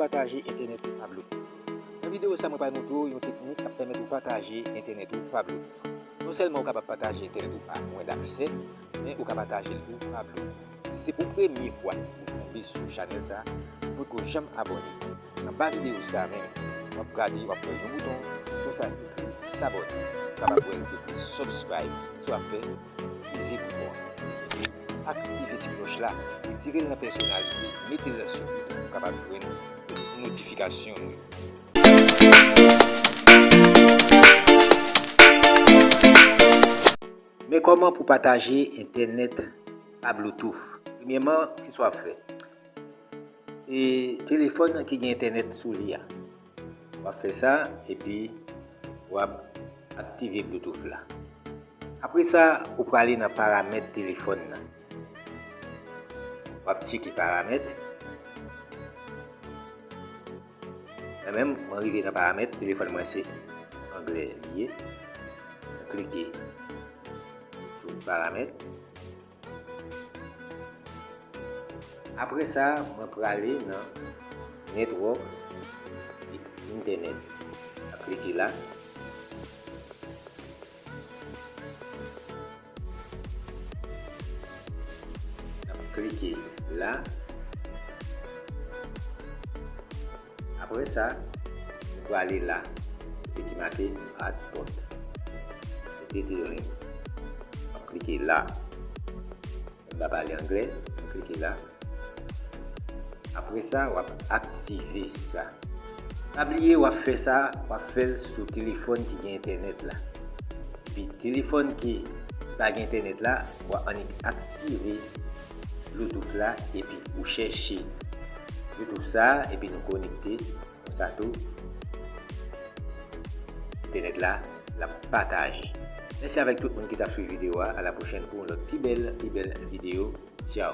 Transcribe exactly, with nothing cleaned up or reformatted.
Pataje entènèt ou pa Bluetooth. Nan videyo sa, mwen pral montre w yon teknik k ap pèmèt ou pataje entènèt ou pa Bluetooth. Non sèlman ou kapab pataje entènèt ou a mwen daksè, men ou ka pataje l tou pa Bluetooth. Si se pou premye fwa ou tonbe sou chanèl sa, ou potko janm abòne, anba videyo sa menm, w ap gade, w ap wè yon bouton, sou sa ekri sabòne. Ou kapab wè l ekri subscribe, si w ap fè, peze bouton an. Epi aktive ti klòch la, retire l nan pèsonaj li, mete l sou tout pou w kapab jwenn tout notifikasyon nou yo. Men kòman pou pataje entènèt pa Bluetooth. Premyèman, kisa w ap fè? E telefòn ki gen entènèt sou li a. W ap fè sa, epi w ap aktive Bluetooth la. Apre sa, ou prale nan paramèt telefòn nan. W ap tcheke paramèt. Mwen menm, mwen rive nan paramèt, telefòn mwen se anglè li ye. Mwen klike sou paramèt. Apre sa, mwen prale nan network, internet. Mwen klike la. N ap klike la. Apre sa, nou prale la, kote ki make hotspot. Mete T-Link. N ap klike la. M pa pale anglè, nou klike la. Apre sa, w ap aktive sa. Pa bliye, w ap fè sa, w ap fè l sou telefòn ki gen entènèt la. Epi telefòn ki pa gen entènèt la, w ap annik aktive Bluetooth la, epi ou chèche Bluetooth sa, epi nou konekte. Konsa tou, entènèt la, l ap pataje. Mèsi avèk tout moun ki t ap swiv videyo a. A la pwochèn pou yon lòt pi bèl, pi bèl videyo. Tchao.